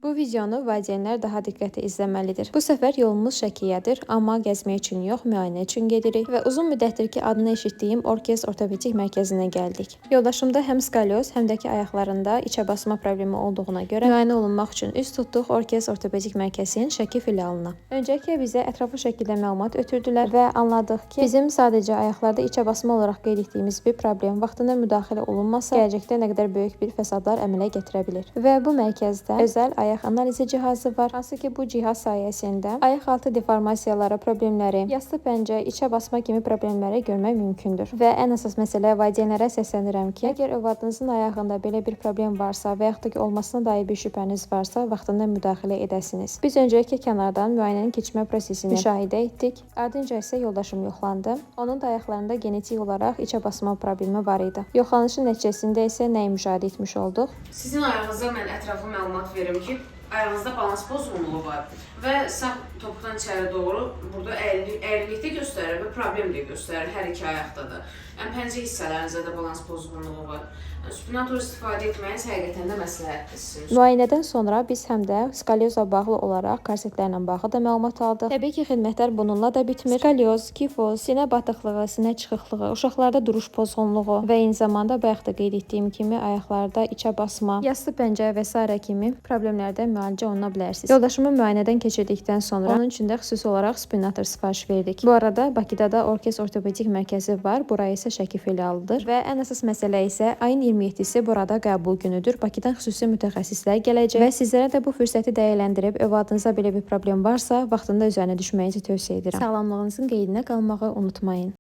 Bu videonu valideynlər daha diqqətlə izləməlidir. Bu səfər yolumuz Şəkiyədir, amma gəzmək üçün yox, müayinə üçün gedirik və uzun müddətdir ki, adını eşitdiyim Orkes Ortopedik Mərkəzinə gəldik. Yoldaşımda həm skalyoz, həm də ki ayaqlarında içə basma problemi olduğuna görə müayinə olunmaq üçün üz tutduq Orkes Ortopedik Mərkəzinin Şəki filialına. Öncəliklə bizə ətraflı şəkildə məlumat ötürdülər və anladıq ki, bizim sadəcə ayaqlarda içə basma olaraq qeyd etdiyimiz bir problem vaxtında müdaxilə olunmasa, gələcəkdə nə qədər böyük bir fəsadlar əmələ gətirə bilər. Və bu mərkəzdə özəl ayaq analizi cihazı var, hansı ki bu cihaz sayəsində ayaq altı deformasiyalara, problemləri, yastı pəncə, içə basma kimi problemləri görmək mümkündür. Və ən əsas məsələ valideynlərə səslənirəm ki, əgər övladınızın ayağında belə bir problem varsa və yaxud da ki olmasına dair bir şübhəniz varsa, vaxtında müdaxilə edəsiniz. Biz öncəliklə kənardan müayinənin keçmə prosesini müşahidə etdik. Ardınca isə yoldaşım yoxlandı. Onun da ayaqlarında genetik olaraq içə basma problemi var idi. Yoxlanışın nəticəsində isə nəyi müşahidə etmiş olduq? Sizin ayağınıza mən ətraflı məlumat verim ki, ayağınızda balans pozğunluğu var və sağ topuqdan içəri doğru burada əyrilik də göstərir və problem də göstərir hər iki ayaqda da. Yəni pəncə hissələrinizdə də balans pozğunluğu var. Yəni, supinator istifadə etməyiniz həqiqətən də məsləhətdir sizin üçün. Müayinədən sonra biz həm də skalyozla bağlı olaraq korsetlərlə bağlı da məlumat aldıq. Təbii ki, xidmətlər bununla da bitmir. Skalyoz, kifoz, sinə batıqlığı, sinə çıxıqlığı, uşaqlarda duruş pozğunluğu və eyni zamanda bayaq da qeyd etdiyim kimi ayaqlarda içə basma, yastı pəncə və sairə kimi problemlərdən müalicə oluna bilərsiniz. Yoldaşımı müayinədən keçirdikdən sonra onun üçün də xüsusi olaraq spinator sifariş verdik. Bu arada Bakıda da Orkes Ortopedik Mərkəzi var. Bura isə Şəki filialıdır və ən əsas məsələ isə ayın 27-si burada qəbul günüdür. Bakıdan xüsusi mütəxəssislər gələcək və sizlərə də bu fürsəti dəyərləndirib övladınıza belə bir problem varsa, vaxtında üzərinə düşməyinizi tövsiyə edirəm. Sağlamlığınızın qeydinə qalmağı unutmayın.